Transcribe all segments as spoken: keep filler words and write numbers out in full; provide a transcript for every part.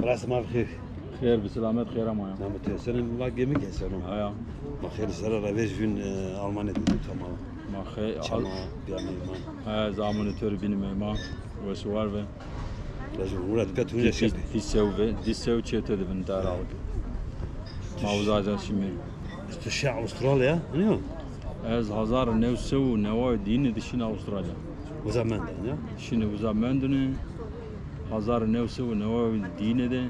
Rast ma bi xêr. Xêr bi selamet, xêr amaya. Namê to sene, ma gemi ke seno. Ha ya. Ma xêr sere ra vej vin, e, Almanya de, tamam. Ma xê-, Çama, al- biya meyman. Ha, zamanê to rê bînî meyman. Wes û war ve. Lazım, Murat, ka tu Di-, di-, şebi. Di sew ve, di sew çete de vin dara. Ma uza uza şimdi. Tu şi Avustralya, ne o? Ez hazar new sew û neway dîne de şin Avustralya. Uza mendin ya? Şin uza mendine. Hazar new sew û neway dîne de.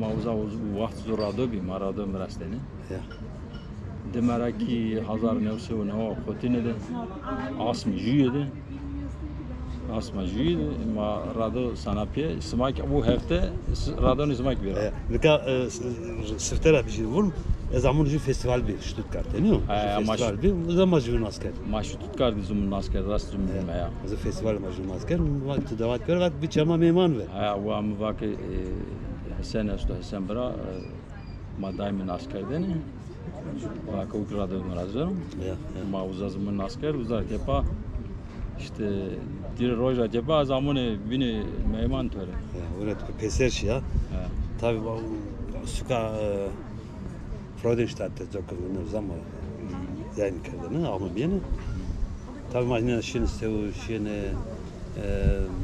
Ma uza uz-, waxt zu rado bî, ma rado mirastene. Ya. Dime ra kî hazar new sew û neway xotine de. Asm jüye de. Asma jü, ma rado sana pê, sima ki bu hefte s-, radonê sima ki bira. E, nika, e, s-, s-, sifte ra bijî vurm, ez amûn jü festival bir Stuttgart, ne o? Ha, jü ama festival bir, o zaman jü nas kerd. Ma Stuttgart zumûn nas kerd, rast zumûn ya. Ez festival ma jü nas kerd, ma tu davet kerd, vak bir çama meyman ver. Ha, wa mi vak, e, Hesen esto, Hesen bira, e, Ma daîmî nas kerdêne. Vake û rado mi ra zeno. Ya, ya. Ma uza zî mi nas kerd, uza tepa îşte dir roja tepa ez amune bînî meyman to rê. Ya, öyle peyser şî ya. Ya. Tabii bu suka, e, Freudenstadt de çok ünlü zaman yayın kerdêne, ama bîyêne. Tabii ma yine şîne sew, şîne, e,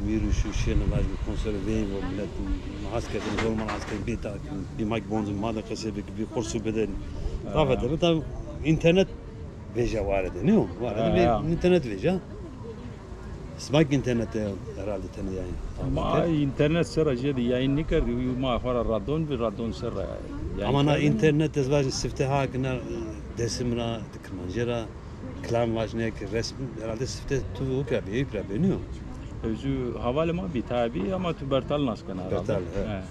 mîrûşû, şîne vajî konserê veyî vo, milet ma has kerdêne, zor ma has kerdêne, bî ta, bî ma ki bonzî ma de qesey bikî, bî xo sûbetêne. Ha. Tabii, tabii, tabii, internet vejîya ware de, ne o? Ware de, ha, bî ya, internet vejîya. Sima ki internet de herhalde tene yayın. Ma internet ser ra jêde yayın nêkerdî, ma xo ra radon bî, radon ser ra yayın kerdêne. Ama na internet ez vajî sifte ha ki na, e, Dêsim ra, di Kirmancî ra, Kilam vajîne ki resm, herhalde sifte tu û pira bî, pira bî, nîyo? Ew zû hevalê ma bî, tayê bî, ama tu Bertal nas kena herhalde. Bertal, he. He.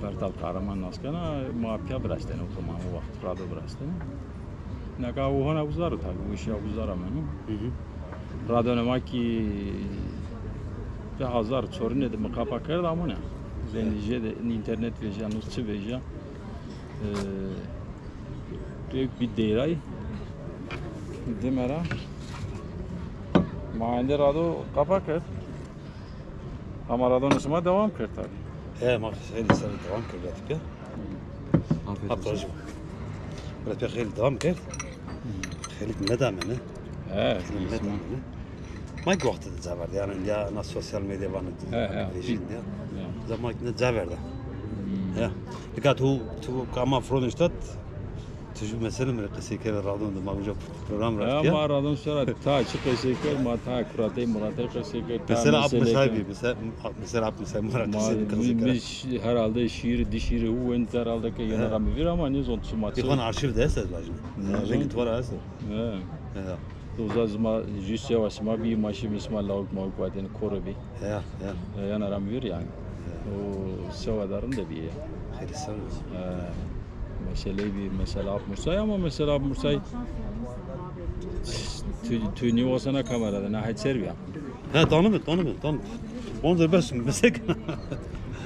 Bertal Kahraman nas kena, ma pîya virastêne, o zaman o waxt rado virastêne. Neka o hona uza ro tabî, o şîya uza ra meno. Hı hı. Radonê ma kî pê hazar çorîne de mi qapa kerd amune. Zendî jêde internet vejîya, no çi vejîya. E, Pêk bî deyray. Dime ra. Ma ende rado qapa kerd. Ama radonê sima dewam kerd tabî. He, ma xeylî serre dewam kerd tabî ya. Afiyet olsun. Biraz pê xeylî dewam kerd. Xeylî nedamene. He, nedamene. Ma ki wextê de ca verda, yanî ya na sosyal medya vanê, he, he, vejîn ya. Ya. Zaman ne ca verda. Hmm. Ya. Dikkat tu, tu kama Freudenstadt, tu jü mesele mi rê qesey kerd, radon de ma uca program ra. Ya, ma radon sera ta çi qesey kerd, ma ta kuratey muratey qesey kerd, ta mesela Ap Musay bî, mesela, mesela Ap Musay ma ra qesey kerd. Mi, mi şi-, herhalde şîîr, di şîîr hu wend herhalde ke yena ra mi vîr ama nêzon çi ma çi. Îxwan arşîv de est ez vajî. Nêzon. Rengê to ra est. He. Ya. Uza zî ma jü sewa sima bî, ma şî sima lawik mawik vatêne koro bî. Ya, ya. E, yana ra mi vîr yanî. Ya. O sewa de rinde bî ya. Xeylî ser o. E, meseley bî, mesela Ap Mursay ama mesela Ap Mursay tu, tu nîwasena kamera de, na het ser bî ya. Ha, tanıme, tanıme, tanıme. Bonzer bes, mesek.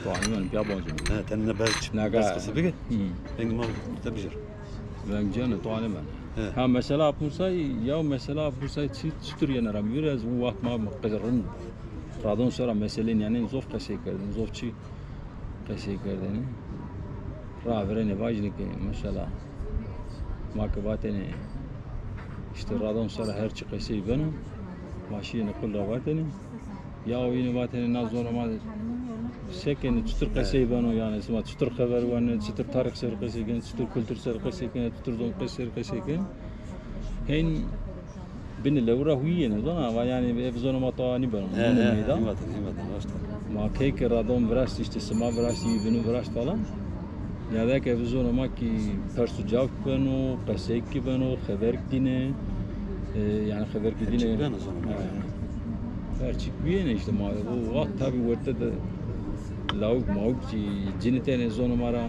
Tanıme, ya bonzer. Ha, tenine bes, bes kısa bige. Hı. Engin mal, tabii. Veng cene, to anê mene. He. Ha, mesela Ap Mursay, ya mesela Ap Mursay çi, çitur yena ra mi vîr ez, o waxt ma qe-, rind radon sera meselên yanî zof qesey kerdêne, zof çi qesey kerdêne. Ravirêne vajîne ke mesela ma ke vatêne îşte radon sera her çi qesey beno, ma şîyêne qul ra vatêne. Ya o yine vatene na zonê ma se kenê, çitur qesey beno yanî, sima çitur xeber wenê, çitur tarîx ser qesey kenê, çitur kultur ser qesey kenê, çitur zon qesey ser qesey kenê. Hên binê lewra huyî yenê zona, ama yanî ev zonê ma tawa nîbeno. He, he, he, meydan. Eyvallah, eyvallah, hoş geldin. Ma key ke radon virast, îşte sima virast, yî vînû virast falan. Nîyade ke ev zonê ma kî pers û cavk beno, qesey kî beno, xever kî dînê, e, yanî xever kî dînê. Her çik beno zonê ma. He. Her çik bîyêne îşte ma o waxt tabî werte de lawik mawik zî cinitêne zonê ma ra.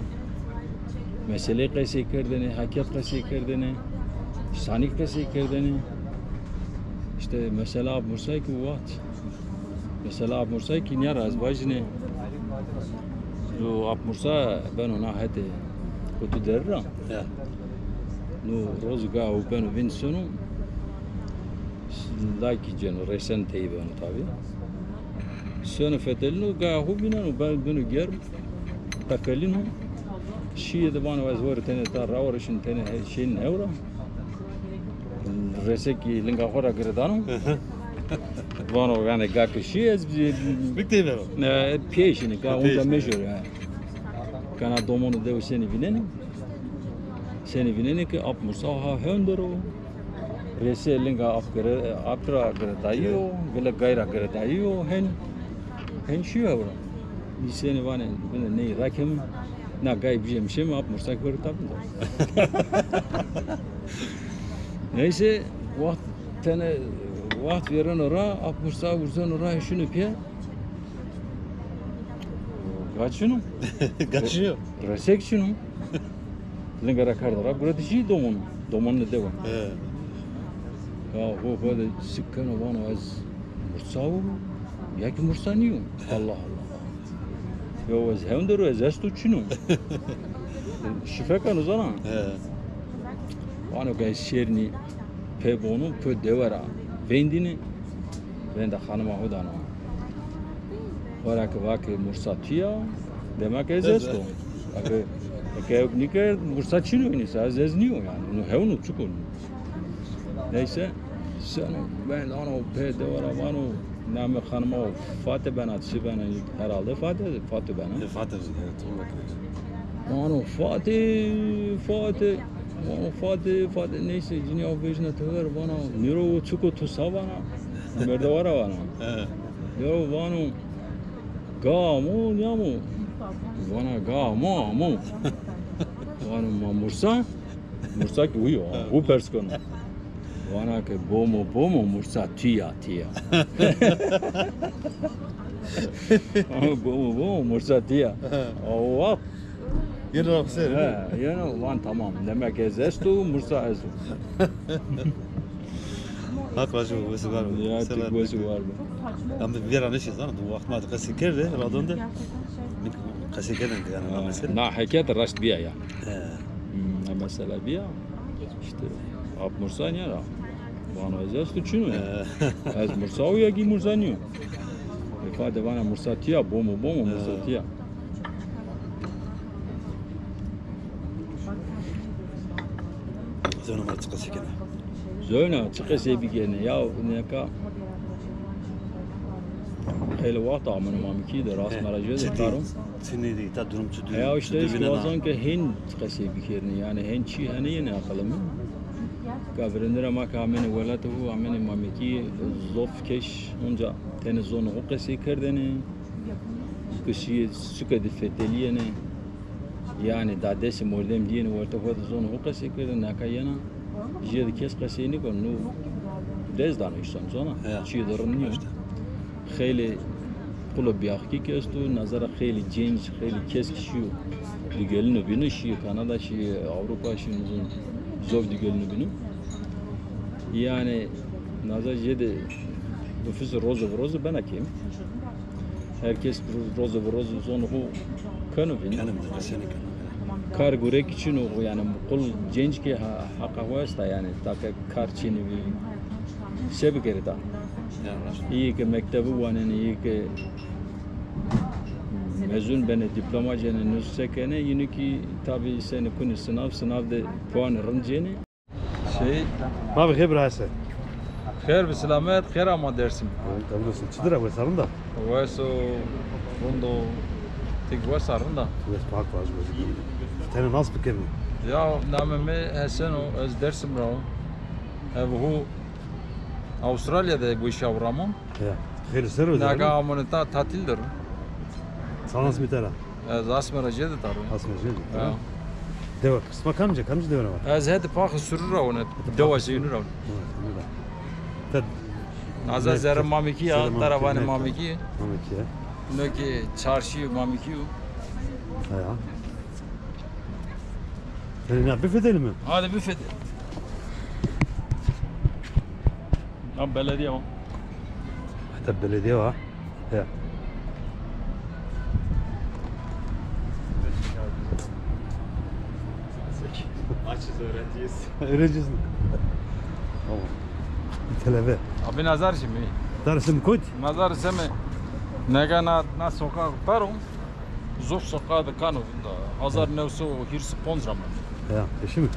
Meseley qesey kerdêne, hekîyet qesey kerdêne, sanîk qesey kerdêne. Îşte mesela Ap Mursay kî o waxt Mesela Ap Mursay kî nîya ra ez vajîne. Zo Ap Mursa beno na hetê Qutû Derî ra. Ya. No roz ga o beno vînd seno. Lakî ceno, resen tey beno tabî. Seno fetelîno, gaya xo vîneno, ben beno germ, qefelîno. Şîye de vano ez were tenê ta rawere şin tenê he-, şeyin hewra. Resekî linga xo ra giredano. Vano yani ga ke şî ez bi-, Bik tey vero. E, piyê şini, ga Piyê onca şini. Mejor ya. Kana domono dewe seni vînenî. Seni vînenî ke ap Musa ha hewndero. Rese linga ap gere, ap ra gere dayî yo, gele gay ra gere dayî yo, hen, hen şîyo hewra. Nîsenî vanê, bine ney rakem, na gay bijê mişê mi, ap Mursa ki bero tabin da. Neyse, waxt tene, waxt vêreno ra, ap Mursa urzeno ra, şino pê. Gaçino? Gaçino. Resek çino. Linga ra kerda ra, gure dişî domon. Domon de dewa. He. Ya ho ho de sik keno vano ez Mursa wu, ya ki Mursa nîyo. Allah Allah. Yo ez hewndero, ez esto çino. Şifre keno zana. He. Vano ke ez şêrnî pê bono, pê dewe ra vêndînî. Vênda xanima xo dano. Wera ke vake Mursa tîya, demek ez esto. Eke, eke ewk nîkerd, Mursa çin o nîsa, ez, ez nîyo yani. No hewno çik o. Neyse, seno, ben ano pê dewe ra vano, name xanima o Fate bena, çi bena, herhalde Fate, Fate bena. E, Fate, evet, onu bekliyoruz. Vano Fate, Fate, vano Fate, Fate, neyse, cinî aw vejna tever, vana, niro o çik o tu sa vana? Merdewara vana. He. Yo, vano, ga amo, nîyamo? Vana, ga amo, amo. Vano, ma Mursa? Mursa ki uyo, ha, u pers kono. Vana ke bomo, bomo, Mursa tîya, tîya. Bomo, bomo, Mursa tîya. O waxt Yeno ra xo ser. He, yeno van tamam. Demek ez esto, Mursa esto. Haq razî bo, wes û war bo. Ya, ti wes û war bo. Ama vîra nêşî zana, tu waxt ma qesey kerde, radon de. Mi qesey kerdên yani, ha, mesela. Na hekayet raşt bîya ya. He. Hmm, na mesela bîya. İşte, ap Mursa nîya ra. Vano ez esto çin o ya. He. Ez Mursa o ya ki Mursa nîyo. Îfade vana Mursa tîya, bomo, bomo, Mursa tîya. Zewna ma çi qesey kena? Zewna çi qesey bikerîne? Ya neka xeylê waxt ameno Mamikî de, rast merajê de karo. Çinî dî, ta durum çi durum. Ya işte, işte wazon ke hên qesey bikerîne. Yani hên çî hene yenê aqilê mi. Ka virênde ra ma ke amenê welatê xo, amenê Mamikî, zof keş onca tenê zonê xo qesey kerdêne. Ke şîyê suke de fetelîyenê. Yanî dadesê mordem dîyenê wertê xo de zonê xo qesey kerdêne, naka yena jêde kes qesey nêkeno. No dez dano îson zona. Ya. Çîyê de rind nîyo. Xeylê qulo bîyaxkî ke esto, nazara xeylê cênc, xeylê kes kî şîyo digelîno bîno, şîyo Kanada, şîyo Ewropa, şîyo nizon zof digelîno bîno. Yanî nazar jêde nufus rozo bi rozo bena kêm. Her kes rozo bi rozo zonê xo keno vîn. Keno vîn, qesey nêkeno. Kar gure kî çin o, yanî qul cênc kî ha-, haqa xo esta yanî, ta ke kar çinî bî, se bikerê ta? Ya, rast. Îyê ke mektebi wanenê, îyê ke mezun benê, dîploma cenê, nus se kenê, yînû kî tabî senî kunê sinav, sinav de puanê rind cênê. Şey. Ma bi xêr bira Hesen. Xêr bi selamet, xêr ama Dersim. Tendurist. Çi dir a, wes a, rind a? Wes o, rind o, ti kî wes a, rind a? Wes, pak, pak, wes. Tenê nas bikerîne. Ya, namê mi Hesen o, ez Dersim ra o. Ev hu Avustralya de bu işe uğramam. Ya. Xêr ser o. Naga amune ta tatil dir. Sans mi tera. Ez asme ra jêde taro. Asme jêde taro. Ya. Dewa, qisma kamca, kamca dewa ra? Ez hetê Paxê Surû ra wone. Dewa Zeynû ra wone. Ha, Zeynû ra. Te Naza zerre Mamekî ya, zerre tara vanê Mamekî. Mamekî ya. No kî çarşî Mamekî yo. Ha ya. Yanî na bifetelîme? Hadi bifetelîme. Ha, belediye o. Hatta belediye var. Ya. Açız, öğrenciyiz. Öğrenciyiz. Tamam. Televe. Abi nazar şimdi. Dersim kut? Nazar seme. Nega na, na sokax ver o. Zof sokax de kano. Hezar new sey û hîris û ponc ra mendo. Ya, eşî mi?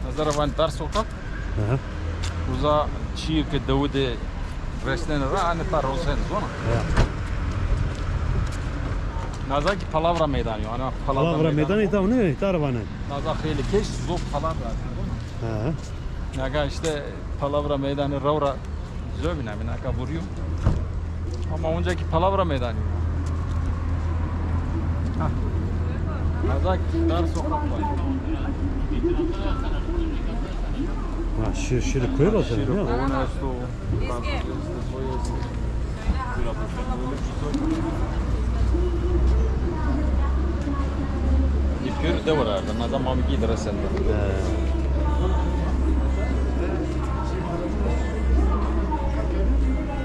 Hezar van dar sokax. Hı hı. Uza çîyê ke dewi de resnene ra, ane ta rosen zona. Ya. Naza ki palavra meydanî, ana palavra, palavra meydanî. Meydanî ta ne, ta vane. Naza xeylê keş, zof palavra. Hı hı. Nega işte palavra meydanî rew ra zobîna mi naka vurîyo. Ama onca ki palavra meydanî. Ha. Naza ki dar sokak var. Ha, şi-, şiri koyuyorlar. Şiri koyuyorlar. Pir de var arada. Naza Mamikî de resende. He.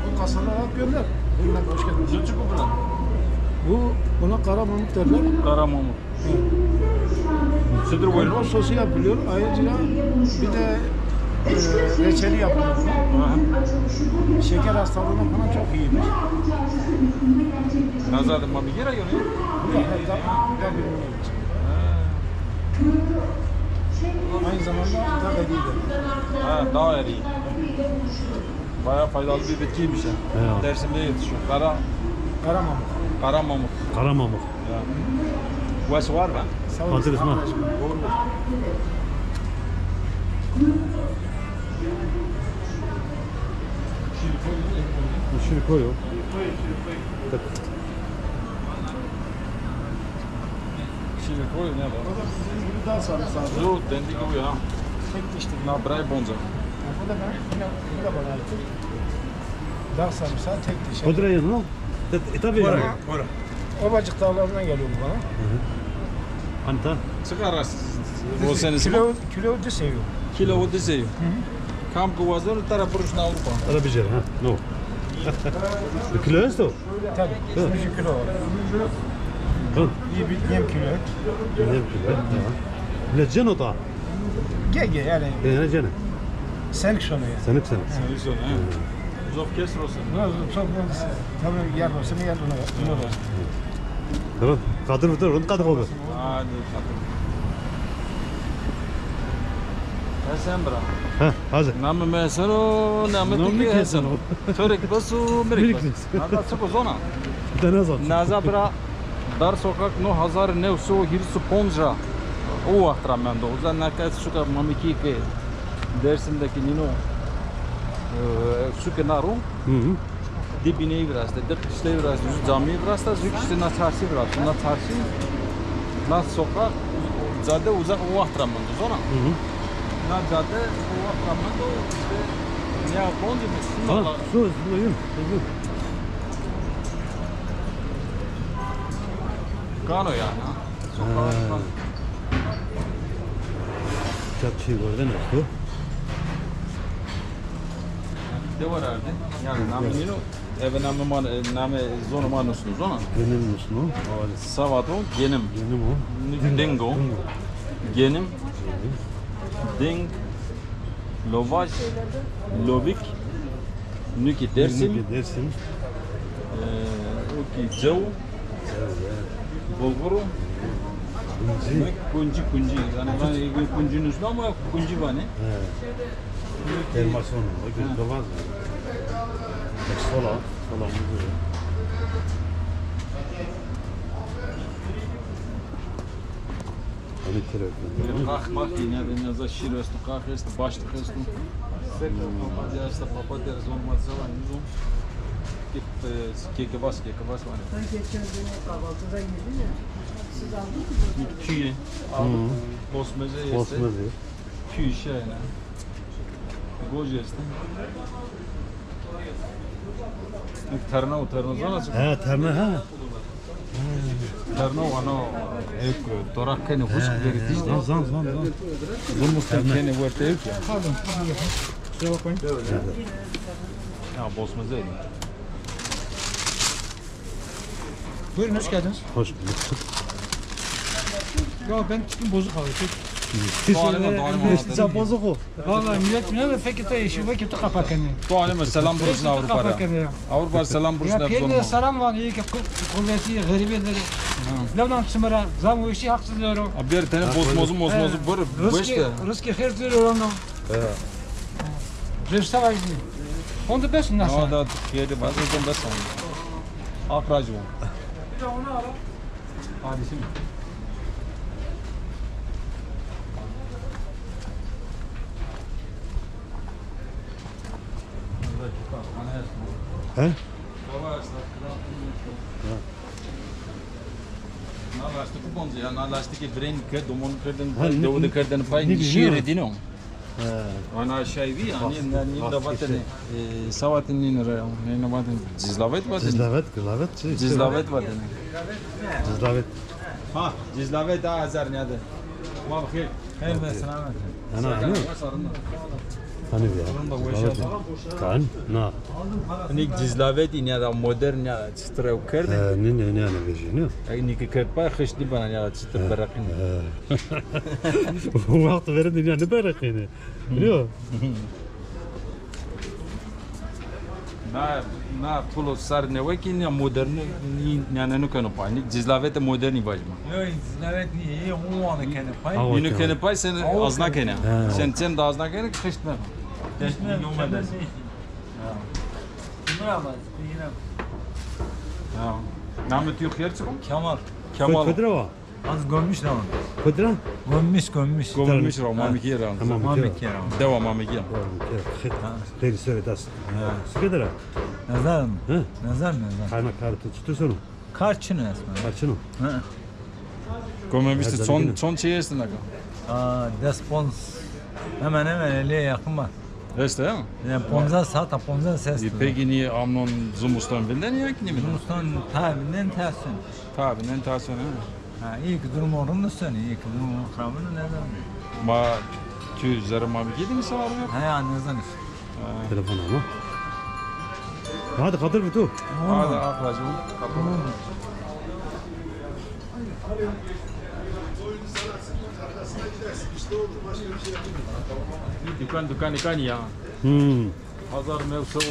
Bu kasalar hep gönder. Bunlar hoş geldin. Çocuk bu buna. Bu, buna Kara Mamuk derler. Kara Mamuk. Sütür boynu. Limon sosu yapılıyor. Ayrıca bir de, e, reçeli yapılıyor. Aha. Şeker hastalığına falan çok iyiymiş. Nazar Mamikî rayonî? Yok, yok, yok. Aynı zamanda da hediye. Ha, daha iyi. Bayağı faydalı bir bitkiymiş ha. Ya. Dersim'de yetişiyor. Kara, Karamamuk. Karamamuk. Karamamuk. Ya. Wes var mı? Sağ olun. Hatır ısmar. Doğru. Şirkoyu. Şirkoyu. Şirkoyu ne var? O da bizim gibi dağ sarımsağı. Yo, dendik o ya. Tek dişli. Na bray bonca. Bu da ben, yine, bu da bana ait. Dağ sarımsağı tek dişli. Kodra yanı. E, tabii. Bora, yani. Bora. Ovacık dağlarından geliyor bu bana. Hı hı. Anta? Çıkar. Kilo, kilo di sey o. Kilo di sey o. Hı hı. Kam ki wazon tara buruş na Avrupa. Ara bicer, ha. No. Kilo esto? Tabii. Hı. Yüz kilo var. Hı. İyi bir yem kilo. Yem kilo. Ya. Bile ceno ta. Ge, ge, yani. Ge, yani cene. Senik sonu ya. Senik, senik. Senik sonu, ha. Hı. Zof kes rosen. Zof, zof, tabii yer rosen, yer rosen. Tamam. Kadın mıdır? Onu kadın olur. Hadi kadın. Hesen bira. Ha, hazır. Namê mi Hesen o, namê ti ki Hesen o. Torek bes û mirik bes. Naza çik o zona? Naza bira. Dar sokak no hezar new sey û hîris û ponc ra o waxt ra mendo. Uza naka suka Mamikî ke Dersim de ki nîno, e, suke na ro. Hı hı. Di bineyî viraste, di qişleyî viraste, zu camî viraste, zu kişte na çarşî viraste. Na çarşî, na sokak, cade uza o waxt ra mendo zona. Hı hı. Na cade o waxt ra mendo, işte, ne yapalım ki, ha, su, su, su. Kano yani, ha. Sokak. Çapçî gördün mü? De var arde. Yani namê nîno, eve namê ma, e, namê zonê ma nusno, zona? Genim nusno. Savato, genim. Genim o. Dingo. Dingo. Genim. Genim. Ding. Lovaj, lovik, nukî Dersim. Nukî Dersim. E, ukî cew, bulgur, kuncî. Kuncî, kuncî. Yani ben kuncî nusno ama kuncî vanê. He. Termason, o gün dolar. Sola, sola. Qax max yine de neza şîr esto, qax esto, başlix esto. Papatya esto, papatya zon ma zava nizon. Kek, e, kekebas, kekebas var. Sen geçen gün o kahvaltıda yedin ya. Siz aldınız mı? Çiğ. Aldık. Bosmeze esto. Bosmeze. Çiğ şey yani. Goj esto. Terna o, terna zana. He, terna, ha. Terno vano, ewk, toraq kenê huşk verî dîş de. Zan, zan, zan, zan. Zilmû sen kenê werte ewk ya. Pardon, pardon. Kusura bakmayın. Ya, bosmeze. Buyurun, hoş geldiniz. Hoş bulduk. Ya ben çıktım, bozuk abi. Teşekkür ederim. Çapozu xo. Vallahi millet ne de peki te işi ve kötü kafa kene. Tu aleme selam buruşun Avrupa. Kafa kene ya. Avrupa selam buruşun. Ya peyni selam var, iyi ki ku-, kuvveti, garibi de. Levnan çımıra, zam o işi haksız diyorum. Abi bir tane bozmozu, mozmozu bır, bu işte. Rızkı her türlü oranın. Rıfsa var şimdi. Onda beş nasıl? Ya da yedi var, onda beş. Akracı o. Bir de onu ara. Hadi şimdi. He? Na laştı kupon ya, na laştı ki brain ke domon kırdın, devu de kırdın pay, şiiri dino. Ana şey vi, ani, ani da vatene, e, savatene nine re, nine vatene, Cizlavet vatene. Cizlavet, Cizlavet, şey, Cizlavet vatene. Cizlavet. Ha, Cizlavet da azar ne de. Ma bixir. Xeyr ve selamet. Ana, ana. Hani ya. Kan, na. Hani Cizlavet ya da modern ya. Çitir ew kerdin? E, ne, ne, ne, ne vejî, ne? Ey, nî ki kerd pay xişt nîbena ya çitir bereqînî. Wext verin dinya ne bereqînî. Biliyor? Na, na polo sar newekî ya moderni nî, nî, nî, nî keno pay. Nî Cizlavete modernî vajma. Yo, Cizlavet nî, ê, o anı kene pay. Nî kene pay sen az na kene. Sen çend az na kene xişt ne. Xişt ne. Kim ama? Ya. Namê tu xêr çik o? Kemal. Kemal. Kudra wa? Az Gömmüş ra. Kudra? Gömmüş, Gömmüş. Gömmüş ra, Mamikî ra. Ha, Mamikî ra. Dewa Mamikî ya. Dewa Mamikî ya. Xêr, xêr sere dest. Sıkı dira. Nazar mı? Hı? Nazar mı, nazar? Kaymak kartı tutuyorsun. Kar çino esma. Kar çino. Hı. Komem işte çon, çon şey estin aka? Aa, des ponz. Hemen hemen elliye yakın var. Este ya? Yani ponza saat, ha, ponza ses. E, peki niye amnon zumustan binden ya ki ne binden? Zumustan ta binden ta sön. Ta binden ta sön, ha? Ha, iyi ki durum orunda sön, iyi ki durum krabını ne zaman? Ma tu zerre ma bir gidin mi sağ yok? Ha, ya, ne zaman? Telefon ama. Hadi Kadir bu tu. Hadi ablacığım. Dükkan, dükkan, dükkan ya. Hmm. Hazar mevse o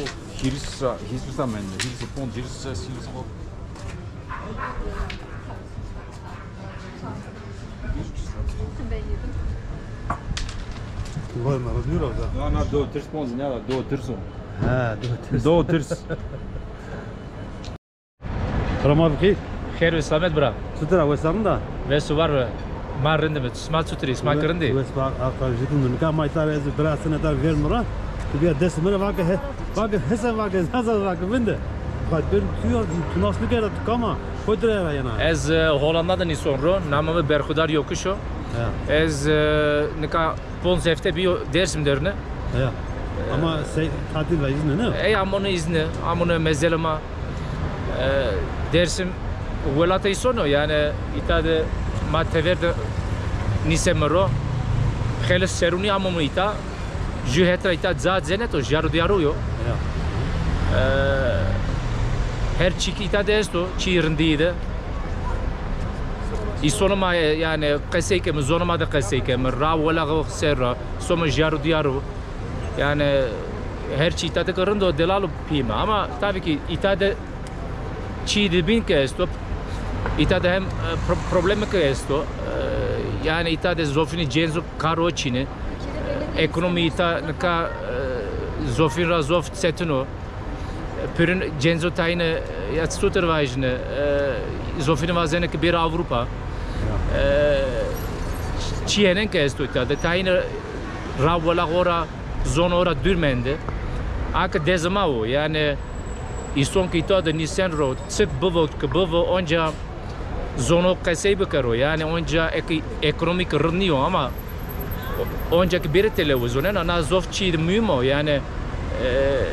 hîris ra, hîris ra mende. Hîris pond, hîris ses, hîris o. Vay, mara diyor orada. Na, na, do tirs ponz, ne la, do tirs o. Ha, do tirs. Do tirs. Rama bixîr. Xêr ve selamet bira. Çutir a, wes a, rind a? Wes û war be. Ma rind ime. Sima çutir î? Sima ki rind î? Wes ba, aka jikun nika ma îta ez bira sene dar ver mi ra. Tu bîya dest mi ra vake he, vake hese vake zaza vake vinde. Bak ben tu ya, tu nas nikerda, tu kam a? Koy dire ra yena? Ez, e, Hollanda de nîson ro. Namê mi Berxudar Yokuş o. Ya. Ez, e, nika ponz hefte bîyo Dêrsim der ine. Ya. Ama sey tatil ra îzne, ne? Ey, amone îzne, amone mezelê ma. E, Dêrsim welatê îson o, yanî îta de ma tever de nîseme ro. Xelis serunî amome îta. Jû het ra îta ca cenet o, jaro diyaro yo. Ya. E, her çî ki îta de esto, çî rindî de. Îsonê ma, e, yanî qesey keme, zonê ma de qesey keme, ra welaxo ser ra, some jaro diyaro. Yanî her çî îta de ki rind o, delal o pîme. Ama tabii ki îta de çî de bîn ki esto, îta de hem, e, pro-, problemi ki esto. E, yanî îta de zofînî cenzo karo çîne. Ekonomî îta nika, e, zofîn ra zof çetin o. Pêrin cenzo tayîne, ya çutir vajîne, e, zofînî wazene ki bêra Avrupa. E, çî henen ki esto îta de, tayîne ra welaxo ra, zono ra dûr mende. A ki dezê ma o, yanî îson ki îta de nîsen ro, çik bivo ki bivo, onca zono qesey bikero. Yanî onca ek-, ekonomîk rind nîyo ama onca ki bêrê televîzyonena, na zof çî de muhîm o. Yanî, e,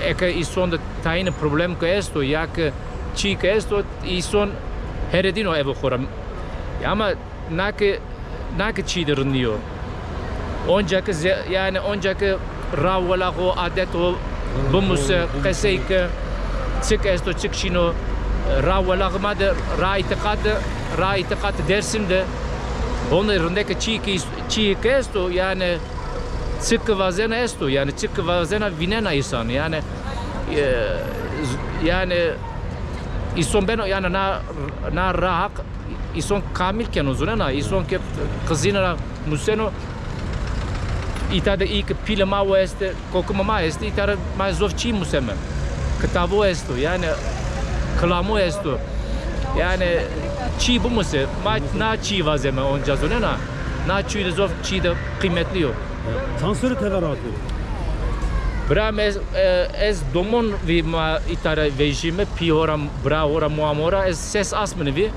eke îson de tayîne problem ki esto, ya ki çî ki esto, îson heredîno eve xo ra. Ama na ki, na ki çî de rind nîyo. Onca ki ze-, yanî onca ki ra welaxo, adet o, bimuse, qesey ke, çik esto, çik çîno, ra welaxê ma de, ra îtîqat de, ra îtîqat Dêrsim de, Honde rindeke çî ki, çî ki esto, yani çi ki vazena esto, yani çi ki vazena vînena îsan, yani, e, z-, yani îson beno, yani na, na ra haq îson kamîl keno, zonena, îson ke qizîne ra museno, îta de î ki pîlê ma o estê, kokimê ma estê, îta ra ma zof çî museme. Kitabo esto, yani kilamo esto. Yani çî bimuse, ma na çî vazeme onca zonena. Na çî de zof çî de qîmetlî yo. Çand serrî tever vatî? Bira mi ez, e, ez domon vî ma îta ra vejîme, pî ho ra, bira ho ra, moam ho ra, ez ses asmini vî.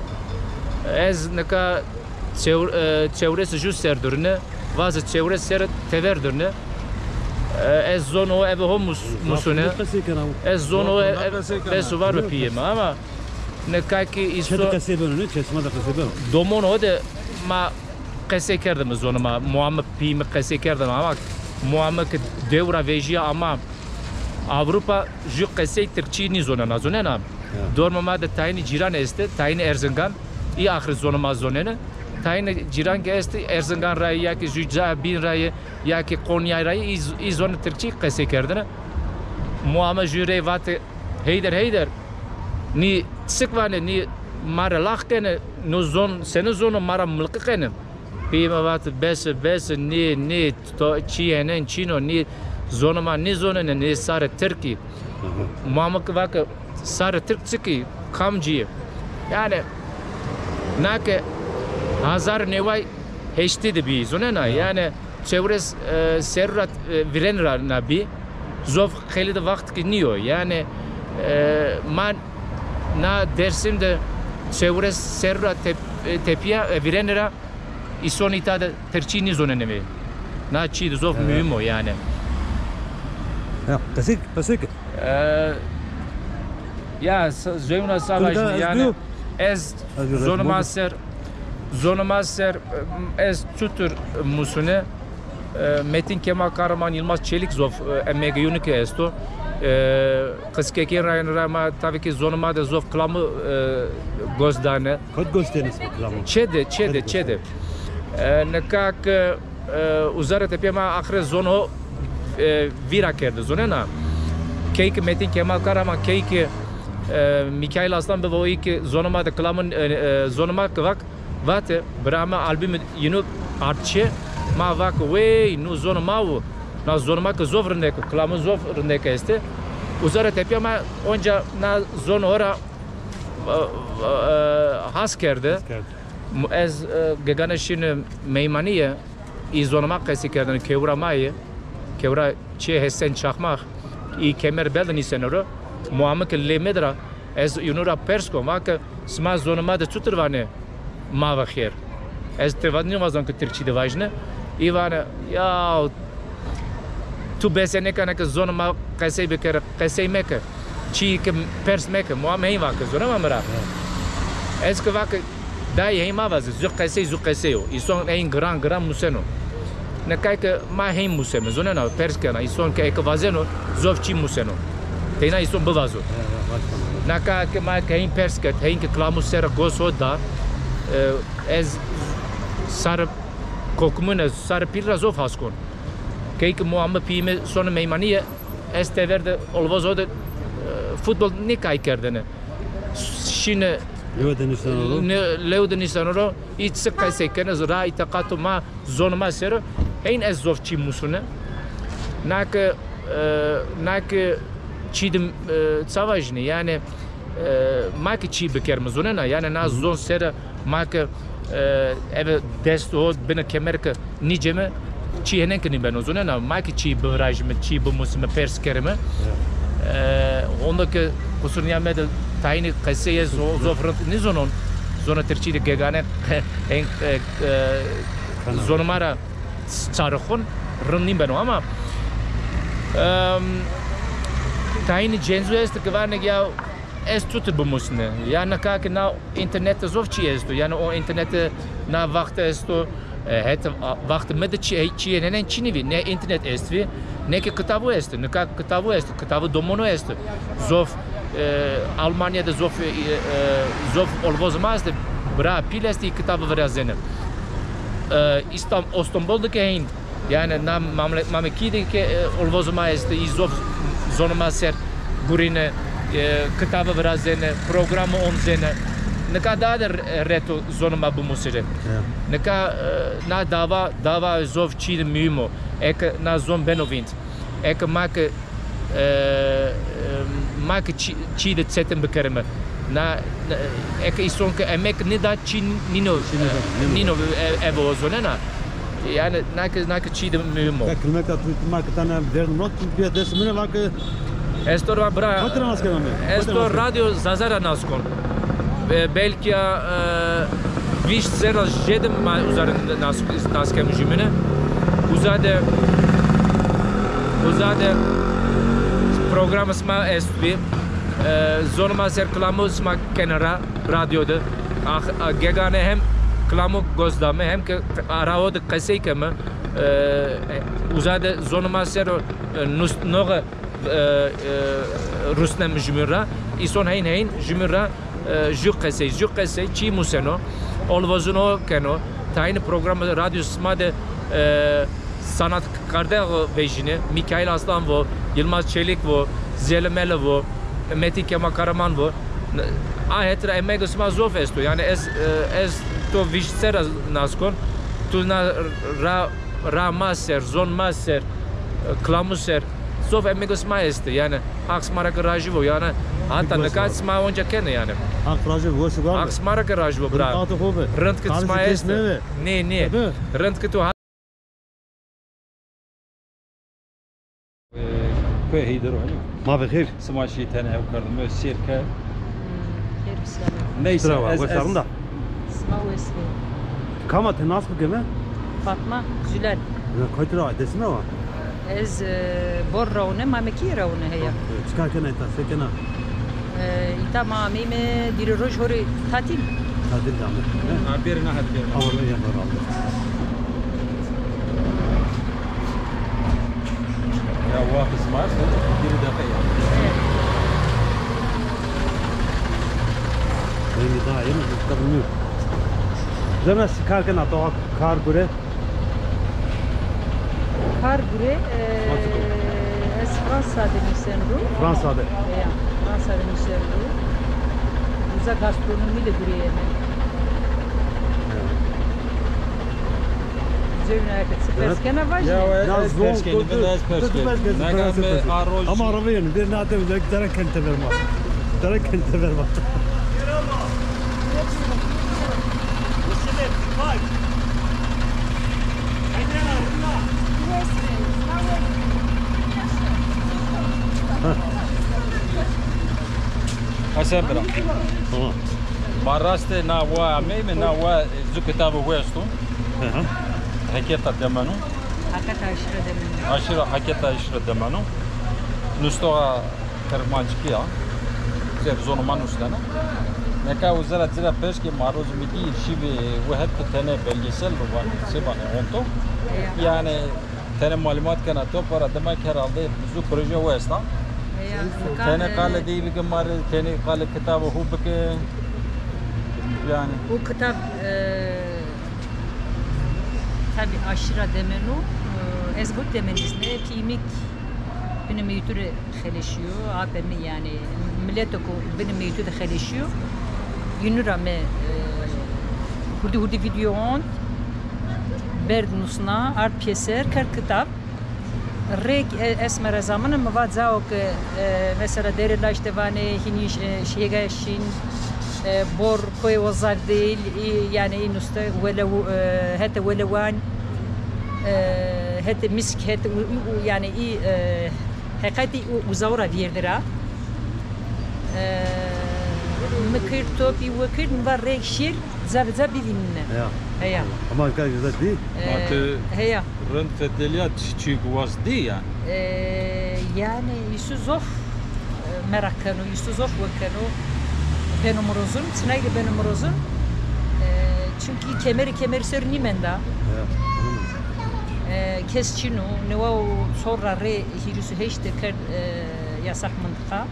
Ez nika çew-, e, çewres ju ser durine, vaze çewres ser tever durine. E, ez zon ho eve ho mus-, musune. Ez zon ho e-, e-, besu var bi pîyê mi ama nika ki îso. Çe de qesey beno, ne? Çe sima de qesey beno? Domon ho de ma qesey kerdime zonê ma, moamê pîyê mi qesey kerdime ama moamê ki dew ra vejîya ama Avrupa ju qesey tirkçî nîzonena, zonena. Ya. Dormê ma de tayînî cîran estê, tayînî Erzingan, î axirî zonê ma zonenê. Tayînî cîran ki estê, Erzingan ra yê, ya ki ju ca bîn ra yê, ya ki Konya ra yê, î z-, î zonê tirkçî qesey kerdêne. Moamê ju rey vatê, Heyder, Heyder, nî çik vanê, nî ma ra lax kenê, no zon senê zon o, ma ra milqî kenê. Pîyê mi vatê, bes e, bes e, nê, nê, to, çî henen çîn o, nê zonê ma nêzonenê, nê sarê tirk î. Aha. Ma mi ki vake, sarê tirk çik î, kamcî yê? Yani, na ke hazar neway heştê de bî, zonena? Ya. Yani, çewres, e, serrî ra, e, vîrenî ra na bî. Zof xeylê de waxt ki nîyo. Yani, e, ma na Dêrsim de çewres serrî ra tep-, e, tepîya, e, vîrenî ra îson îta de tirkçî nêzonenê vê. Na çî de zof muhîm o yani. Ya, qesey, qesey ke. E, ya, s-, zewna sa vajîne yani, ez zonê ma ser, zonê ma ser, e, ez çutur musune, e, Metin Kemal Kahraman, Yılmaz Çelik zof, e, emegê yûnî ke esto. E, qizkekên ra, ra ma, tabii ki zonê ma de zof kilamî, e, gos dane. Kot gos dêne sima kilamî? Çê de, çê de, çê de. E, nika ke, e, uza ra tepîya ma axirê zon ho, e, vîra kerde, zonena. Key ki Metin Kemal Kahraman, key ki, e, Mikail Aslan bibo, î ki zonê ma de kilamî, e, e, zonê ma ki vak, Vate, bira mi albumê yînû ard çê, ma vake, wey, nû zonê ma wo, na zonê ma ke zof rindek o, kilamê zof rindek estê. Uza ra tepîya ma onca na zon ho ra, e, e, has kerde. Has kerde. Mu-, ez, e, gegane şîne meymanîye, î zonê ma qesey kerdêne, kewra ma yê, kewra çê Hesen Çakmak, î kemer bel de nîseno ro, muamike lê mi de ra, ez yînû ra pers kon, vake, sima zonê ma de çutir vanê, ma ve xêr. Ez ti va-, nêvazon ke tirkçî de vajîne. Î vanê, ya, tu bese nêkena ke zonê ma qesey bikerê, qesey meke. Çîyê ke pers meke, muam hên vake, zonê ma mi ra. Ez ke vake, dayê hên ma vaze, zu qesey, zu qesey o. Îson hên giran, giran museno. Nika ke ma hên museme, zonena, pers kena. Îson ke eke vazeno, zof çî museno. Teyna îson bivazo. Nika ke ma ke hên pers kerd, hên ke kilamû ser gos ho da, e, ez sarê kokimûn, sarê pîl ra zof has kon. Key ke muamê pîyê mi sonê meymanîye, ez tever de olvoz ho de, e, futbol nêkay kerdêne. Şîne lew de nîseno ro. Ne, lew de nîseno ro, î çi qesey kenê, ra îteqato ma, zonê ma ser o, hên ez zof çî musune. Na ke, e, na ke çî de, e, ça vajîne, yanî, e, ma ke çî bikerîme, zonena, yanî na zon ser o ma ke, e, eve dest ho bine kemer ke nîceme, çî hênen ke nîbeno, zonena, ma ke çî bivirajîme, çî bimusîme, pers kerîme. E, honde ke qusur nîyamede tayînî qesey ez zo-, zof rind nîzonon. Zona tirkî de gegane hên, e, e, zonê ma ra çarixon rind nîbeno ama, em, tayînî cencû estê ke vanê ya ez tutir bimusne. Ya nika ke na înternete zof çî esto. Yanî o înternete na waxte esto. E, het, a, waxtê mi de çî, çîyê nênen çînî vî. Ne înternet est vî, ne ke kitabo est. Nika kitabo est, kitabo domonu est. Zof, e, Almanya de zof, e, e, zof olvozê ma est, bira pîl est, î kitabo virazêne. E, İstan-, Ostonbol de ke hên, yani na mamle-, Mamekî de ke, e, olvozê ma estê, î zof zonê ma ser gurîne, e, kitabe virazêne, programe omzêne. Nika daha de re-, reto zonê ma bimusire. Ya. Nika, e, na dava, dava zof çî de muhîm o. Eke na zon beno vînd. Eke ma ke, e, e, ma ke çî, çî de çetin bikerime. Na, na, eke îson ke emek nêda çî nîno, çî nêda, e, nîno. Nîno, e, eve o zonena. Yani na ke, na ke çî de muhîm o. Ya kilmeka tu, ma ke tane verdim not, tu bir ders mi ne, ma ke. Ez to ra bira. Kotî ra nas kena mi? Ez to Radyo Zaza ra nas kon. E, belkî ya, e, vîst serra jêde ma uza de nas, nas keme jumîne. Uza de, uza de programê sima estbî. E, zonê ma ser kilamo sima kena ra, radyo de. Ah, ah, gegane hem kilamo gos dame, hem ke arao de qesey keme. E, uza de zonê ma ser o, e, nus-, noxe e, e, rusneme jumîn ra. Îson heyn heyn jumîn ra, e, ju qesey, ju qesey çî museno. Olvozun o keno. Tayîne programê radyo sima de, e, sanatkardê vejîne. Mîkaîl Aslan vo, Yilmaz Çelik vo, Zeli Mele vo, Metî Kemal Karaman vo. A het ra emegê sima zof esto. Yani ez, e, ez to vîst serra nas kon. Tu na ra, ra ma ser, zon ma ser, e, kilamu ser. Zof emegê sima estê. Yani Haq sima ra ke rajî vo. Yani hata nika sima onca kenê yani. Haq rajî vo, wes û war be. Haq sima ra ke rajî vo bira. Rind ke sima estê. Nê, nê. Rind ke tu ha- E, Koyê Heyder o, ne? Ma bi xêr. Sima şî tene hew kerdime, sêr ke. Hmm, xêr bi selamet. Neyse, ez, ez, sima wes bê. Kam a, ti nas bikeme? Fatma Zülal. Ya, kotî ra, Dêsimî ra wa? Ez, e, Bor ra wune, Mamekîye ra wune heya. E, çi kar kena îta, se kena? E, îta ma ameyme, dîrê roj horê tatîl. Tatîl de ame. Ha, bêrê na het bêrê. Ama ya, beraber. Ya, waqtê sima est, bîrê deqe ya. Beni daha yeni kitabım yok. Zemre si kar kena, to kar gure. Kar gure, e, ez Fransa de nuseno ro. Fransa de. Ya, Fransa de nuseno ro. Uza gastronomî de gureyeme. Cewna ke çi pers kena vajî. Ya, ez pers kenî, ez pers kenî. Nega mi a roj. Ama araba yönü, bir nade bile tere kente verma. Tere kente verma. Esen bira. Tamam. Ma rastê na wa ameyme, na wa zu kitabê hu esto. Hı hı. Heketa Demenu. Heketa Aşîra Demenu. Aşîra, Heketa Aşîra Demenu. Nustoxa Kirmancikî ya. Ser zonê ma nustene. Neka uza ra ci ra pers ke ma roz mi dî şîvê hu het tenê belgesel bi vanê, se vanê, honto. Ya. Yani tenê malumat kena to, para demek herhalde zu proje hu esta. Ya, tenê qale, e, dey bike ma rê, tenê qale kitabê hu bike. Yani. O kitab, e, tabi Aşîra Demenu, e, ez hut demenîs ne, pîmik binê meytu rê xeleşîyo, apê mi, yani mileto ku binê meytu de xeleşîyo. Yînû ra mi, e, hurdî hurdî vîdeo ont, berd nusna, ard pêser, kerd kitab. Rêk, e, esme ra zamane mi va cao ke, e, mesela Dêrê Laş de vanê, hînî, e, Şêga Şîn, e, Bor, Koyê Ozavdil, î, yani î nuste wele, e, hete Welewan, e, hete Misk, hete u, u, u, yani î, e, heqetî u, uzaw ra vîyerdira. E, mi kir topî, we kir, mi va rêk şîr, ca bi ca bivînine. Heya. Heya. Ama ka güzel dî. E, heya. Rind fetelîya çi, çî guwas dî yani. E, yani îsu zof, e, meraq keno, îsu zof we keno. Beno mirozun, çinay de beno mirozun. E, çünkü kemeri kemeri ser nîmenda. Heya. E, kes çin o, newa û çor ra rê hîris û heşt de kerd, e, yasak mıntıka. Hı hı.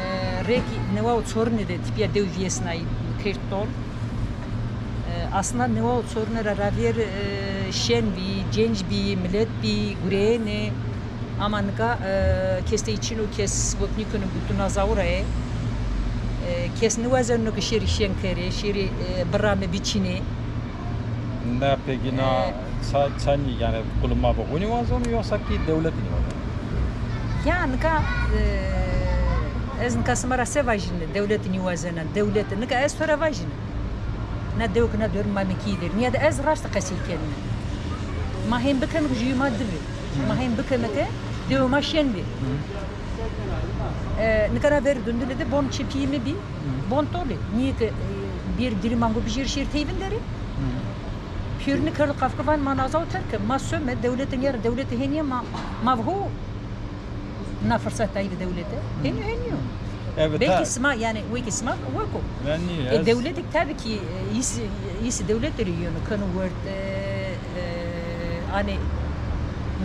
E, rêkî newa û çorine de tipîya dew vîyesnayî, kerd tol. E, Aslında niwa sorunê ra ravêr, e, şên bî, cênc bî, milet bî, gureyênê. Ama nika, e, kes tey çin o, kes wek nîkeno, gutuna zaw ra yê. E, kes niwazeno ke şêrî şên kerê, şêrî, e, birra mi biçînê. Na pekî na, e, ça-, çanî, yanî, qulê ma bi xo nîwazeno, yoxsa kî dewlet nîwazeno? Ya nika, e, ez nika sima ra se vajîne, dewlet nîwazena, dewlet, nika ez to ra vajîne. Na dew ke na dewr ma mekî der. Nîya de ez raşt qesey kenime. Ma hên bikeme ke jûyê ma di bî. Ma hên bikeme ke dewê ma şên bî. E, nika ra ver dundule de bon çê pîyê mi bî. Bon tolî. Nîye ke, e, bir diri mango bijêr şêr tey vinderî. Pîyorî kerdo qafke van ma nazaw terke. Ma some dewlete nîya ra, dewlete hênîye ma, ma vho. Na firseta yî de dewlete. Henî, henî yo. Evet, belkî sima, yanî, wekî sima weko. E, dewletik tabii ki, e, îs, îs dewlete rê yeno, keno werte, e, anî,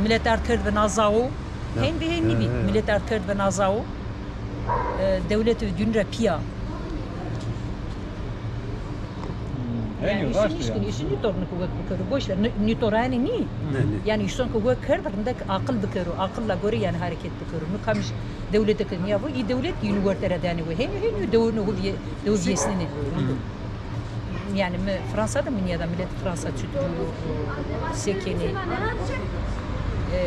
milet ard kerd ve nazawo. Hen ve hen nîbî. Milet ard kerd ve nazawo. E, dewlete dûn ra pîya. Hmm, yanî, îşin nîşkin, îşin nîtor ke wek bikero. Boş ver, nî-, nîtoranî nî. Yanî, îson ke wek kerd, rindek aqil bikero, aqilla gore, yanî, hareket bikero. No kamij dewlete ke nîya vo, î dewlet yîn werte ra danê we. Henî, henî dewno hu vîye-, dew vîyesnenê. Yanî, mi Fransa de mi nîyada, milet Fransa çutur o, se kenê. E,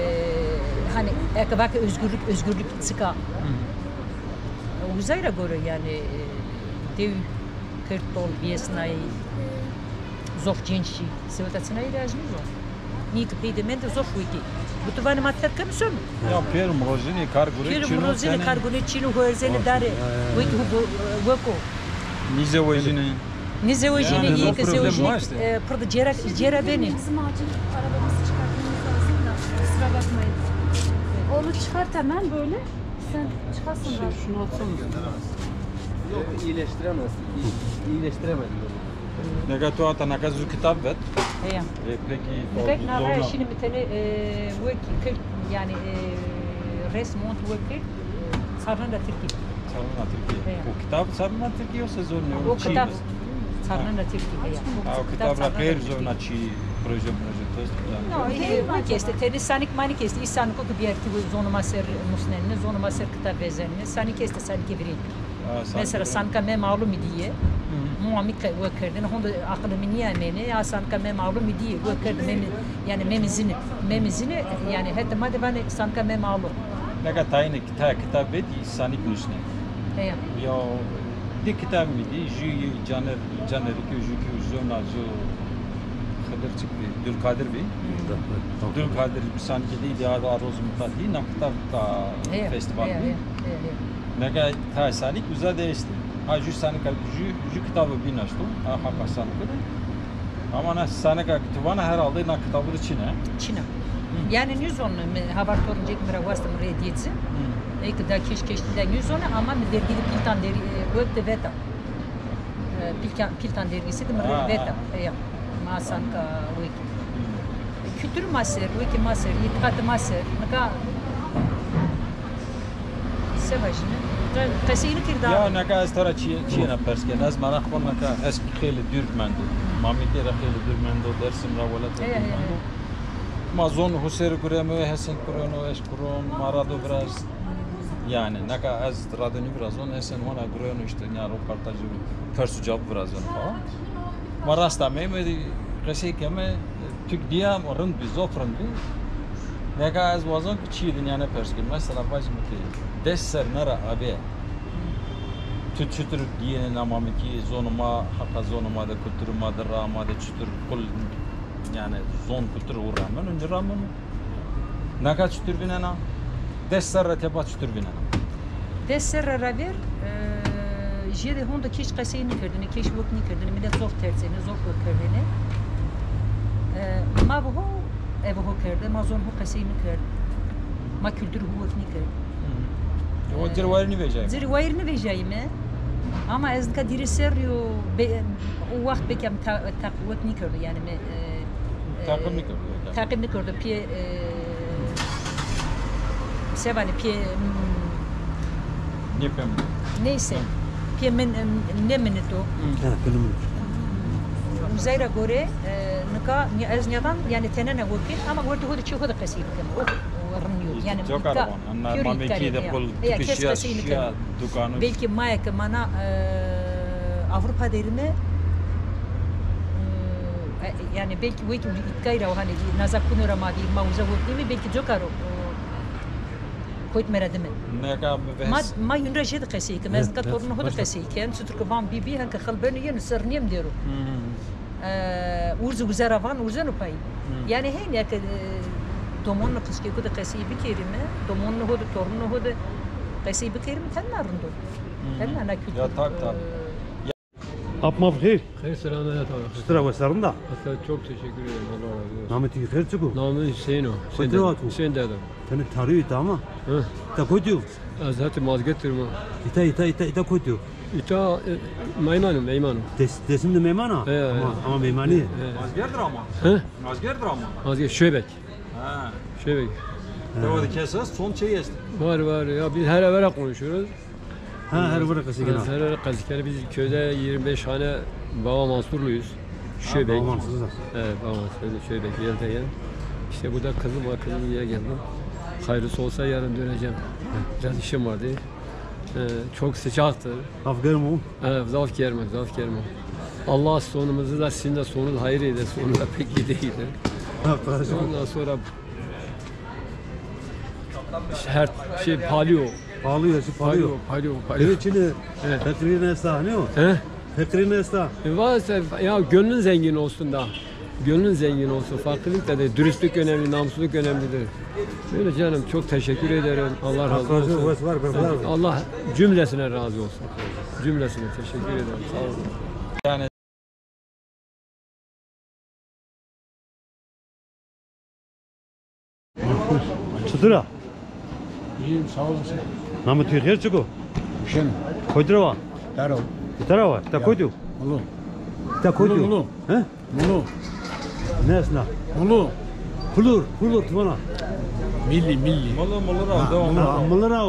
hani, eke vake özgürlük, özgürlük çika. Uzay ra gore, yanî, e, dew Kerd tol vîyesnayî, zof cênc şî. Seweta çinayî de ez nîzon. Nî ke pey de mende zof wekî. Bu tu vanê ma terk keme sono. Ya pêro mi rozinê kar gure çîno. Pêro mi rozinê kar gure çîno, ho erzenê dare. Wekî hu weko. Nîzewejînê. Nîzewejînê, nîye ke zewejînê, e, pir de cêra, cêra benê. Bizim acil arabamızı çıkartmamız lazım da. Kusura bakmayın. Onu çıkart hemen böyle. Sen çıkarsın rahat. Şunu atsana. Yok, iyileştiremez. İyi-, iyileştiremedim onu. Neka tu ata naka zu kitab vet. Heya. E, peki, nika na raya şîne mi tenê, e, wek kir, yanî, e, resm ont wek kir, e, sarnena tirkî. Sarnena tirkî. Heya. O kitab sarnena tirkî yoksa zor ne? O kitab sarnena tirkî, heya. Ha, o kitab ra xeyr zona çi proje, proje tost. No, e, wek este, tenê sanik manik este. Î saniko ke bîyertî zonê ma ser musnenine, zonê ma ser kitab vezenine, sanik este, sanikê virên. Mesela sanika Mem Ağlu mi dîye, mua mi ke-, wek kerdêne, honde aqilê mi nîyamêne, ya sanika Mem Ağlu mi dîye, wek kerde Mem-, yanî Mem Zine, Mem Zine, yanî hetê ma de vanê sanika Mem Ağlu. Neka tayîne kita-, kitab vet, î sanik nusnê. Heya. Ya di kitab mi dî, jû yê Caner, Caner ki, jû ki zona zû Xedir çik bî, Dulkadir bî. Dulkadir bi sanikê dî dî, ada roz mutat dî, na kitab ta festîval bî. Heya, heya, heya. Neka ta sanik uza de estê. Ha, jû sanika, jû, jû kitabe bîn esto. Ha, hapa sanike de. Ama na sanika ke tu vana herhalde na kitabe de çin e. Çin e. Hı. Yanî nîzon mi, Havar Torun cek mi ra wasta mi rê dîye ci. Hı. Ey ke da keş keştî da nîzon ama mi dergî de Pîltan dergî, e, wek de veta. E, Pîlkan-, Pîltan dergîsî de mi rê veta. Heya. Ma sanika wekî. Kültürü ma ser, wekî ma ser, îtîqatê ma ser. Nika se vajîme? Qe-, qesey nikir da. Ya neka ez to ra çî-, çîyêna pers kena. Ez meraq kon neka, ez xeylê dûr mendo. Mamekîye ra xeylê dûr mendo, Dersim ra, welat ra dûr mendo. Ma zon hu ser gureme, Hesen gureno, ez guron, ma rado viraz. Yanî neka ez rado nîvirazon, Hesen hona gureno, îşte nîya roportajî, pers û cewab virazeno falan. Ma rast ameyme, qesey keme, tu dîya rind bî, zof rind bî. Neka ez wazon ke çîyê de nîyane pers kim. Mesela vajîme ke des serrîne ra abe tu çitur dîyêne na Mamekî, zonê ma, heqa zonê ma de, kulturê ma de, raa ma de çitur qul, yanî zon kultur û rameno, nîrameno? Naka çitur vînena? Des serre teba çitur vînena? Des serre ra ver, e, jêde honde keş qesey nîkerdêne, keş wek nîkerdêne, milet zof tersêne, zof wek kerdêne. E, ma bi ho, eve ho kerde, ma zon ho qesey nîkerd. Ma kultur ho wek nîkerd. Hı. E, o cir wayir nîvejayme. Cir wayir nîvejayme. Ama ez nika dîrê serrî yo, be-, o waxt belkî em ta-, taq-, wek nîkerdo, yanî me, e, Taqîb nîkerdo. Taqîb nîkerdo. Pîyê, e, se vanê, pîyê, hmm, nêpem. Neyse. Pîyê min, em, nêminito. Ha, pîyê min. Uzay ra gore, e, nika ni-, ez nîyadan, yanî tenene wekîn, ama wertê ho de çê ho de qesey bikin. O, o rind nîyo. Yanî îtka, pêro îtka rê, ya. Ya, kes qesey nikeno. Belkî ma ya ke mana, e, Avrupa derîme, e, e, yanî belkî wekî îtkay ra, hanî naza kuno ra ma bî, ma uza wekîme, belkî coka ro, o, koyt meredime. Neka mi vehs. Ma, ma yun ra jêde qesey kim. Ez nika torunê ho de qesey ken. Çutir ke van bî bî, hen ke xel beno yeno ser nêm dêro. E, urze uza ra van, urzeno pay. Yanî hên ya ke, e, domonê qiskêko de qesey bikerîme, domonê ho de, torunê ho de qesey bikerîme, tenna rind o. Tenna na kültür. Ya, tabii, tabii. Ap ma bi xêr. Xêr, selamet abi. Çitur a, wes a, rind a? Hatta çok teşekkür ederim. Allah razı olsun. Namê to xêr çik o? Namê Hüseyin o. Kotî ra wa to? Hüseyin Dede. Tenê tarî yo îta ama. Hı. Îta kotî yo? Ez hetê Mazgirtî ma. Îta, îta, îta, îta kotî yo? Îta, e, meyman o, meyman o. Des-, Dêsim de meyman a? He, he. Ama, ama meymanî. He. Mazgirtî ra ma? Hı? Mazgirtî ra ma? Mazgirt, Şöbek. Ha. Şöbek. He. Dewa de kes est, son şey est. Var, var. Ya biz her evvela konuşuyoruz. Ha, her vire qesey kena. Her vire qesey kena. Biz köyde yirmi beş hane Baba Mansurluyuz. Şöbek. Baba Mansur. Evet, Baba Mansur, Şöbek, Yelteyen. İşte burada kızım var, kızım diye geldim. Hayırlısı olsa yarın döneceğim. Biraz işim vardı. Ee, çok sıcaktır. Zaf germ o. Evet, zaf germ o, zaf germ o. Allah sonumuzu da, sizin de sonunuz hayır eylesin. Sonu da pek iyi değildi. Ondan sonra her şey pahalı o. Pahalı ya, şey pahalı o. Pahalı o, pahalı o. Biri çini, evet, feqîrî nesta, ne o? He? Feqîrî nesta. E, varsa, ya gönlün zengin olsun da. Gönlün zengin olsun. Fakirlik de değil. Dürüstlük önemli, namusluluk önemlidir. Öyle canım, çok teşekkür ederim. Allah razı olsun. Var, var, var. Allah cümlesine razı olsun. Cümlesine teşekkür ederim. Sağ olun. Çitur a? İyiyim, sağ olasın. Namê to xêr çik o? Hüseyin. Kotî ra wa? Dero. Îta ra wa? Îta kotî yo? Mulu. Îta kotî yo? Mulu, Mulu. He? Mulu. Ne esna? Mulu. Pulur, pulur, ti vana. Milli, milli. Mulu, mulu ra, devam. Ha, mulu ra,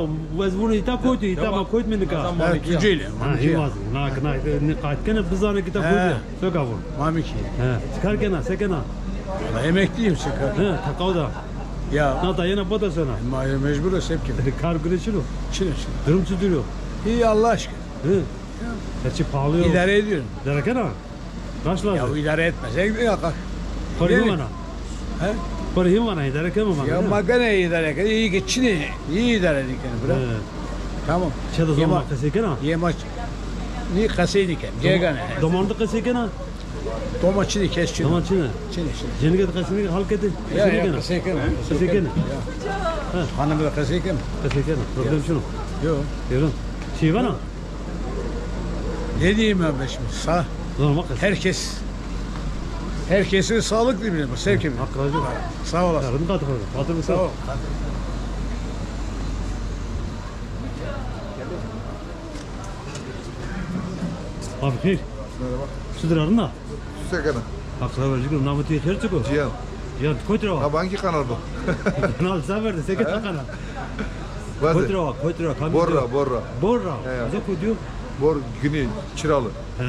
ez vûnî îta kotî, îta ma kotî mi nika. Ha, Tunceli. Ha, hîmaz. Na, na, ne qayt kene bizane ki îta kotî. He. Soka vûn. Mamikî. He. Ti kar kena, se kena? Valla emekliyim, se kar. He, teqawda. Ya. Na da yena bada sena. Ma mecbur o, se bikîme. Kar gure çin o? Çin o, çin o. Durum çitur o? İyi, Allah aşkına. He. Ya. Her şey pahalı ya. İdare ediyorum. İdare kena? Kaç lazım? Ya idare etmesek ya. Para hîn vana. He? Para hîn vana, idare keme vana. Ya ma gene idare keme. İyi ki çin o. İyi idare dikene bira. He. Tamam. Çê de zon ma qesey kena? Yema. Nî qesey nîken. Cêgane. Doman de qesey kena? Doma çinî, kes çinî. Doma çinî? Çinî, çinî. Cenîke de qesey nîken, halkete? Ya, ya, qesey kena. Qesey kena. Ya. Ha. Hanım da qesey kena. Qesey kena. Problem çin o? Yok. Yok. Şey vana? Ne diyeyim ben şimdi? Sağ. Normal qesey. Herkes, herkesin sağlık dilerim. Sevgi. Hak razı olsun. Sağ olasın. Ya, rind qat xo. Hatır mı? Sağ ol. Abi xeyr. Merhaba. Çitur a, rind a? Se kena? Haq sağ ol, şükür. Namê to xêr çik o? Cihan. Cihan, ti kotî ra wa? Ha, hangi kanal bu? Kanal se verde, se kena kanal? Kotî ra wa, kotî ra, kam? Borra, Borra. Borra. He. Uza kotî yo? Bor, Güney, Çiralı. He.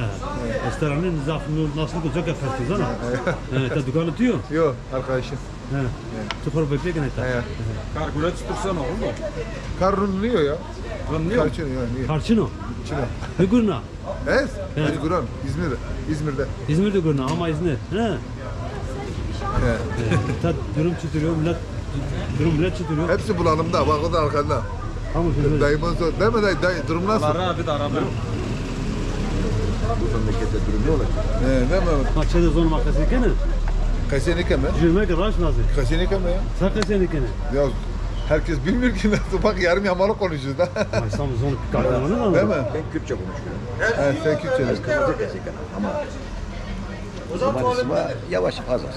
Esteranî zaf nu nasıl ki coka ferq zana. He, ta dukanê to yo? Yo, arkadaşım. He. He. Tu xo rê bêpêk nayta. He. Kar gure çitur seno, rind o? Kar rind nîyo ya. Rind nîyo? Kar çin o ya, nîyo. Kar çin o? Çin o. Nigurna? Ez? He. Ez guran, İzmir, İzmir'de. İzmir'de gurna, ama İzmir. He. He. He. Ta durum çitur yo, millet, durum millet çitur yo? Hepsi bulanımda, bak o da arkanda. Tamam, şimdi. Dayımın sor-, değil mi dayı, dayı, durum nasıl? Allah razı olsun, araba. Bu memlekette durum ne olacak? He, değil mi? Ma çê de zon ma qesey kene? Qesey nêkeme. Jûr meke, raşt nazî. Qesey nêkeme ya. Se qesey nêkene? Ya herkes bilmiyor ki nasıl, bak yarım yamalak konuşuyoruz da. Ma İstanbul zon kar. Değil mi? Ben Kürtçe konuşuyorum. Ha, sen Kürtçe. Ez Kürtçe konuşuyorum ama Romanî sima yavaş, az az.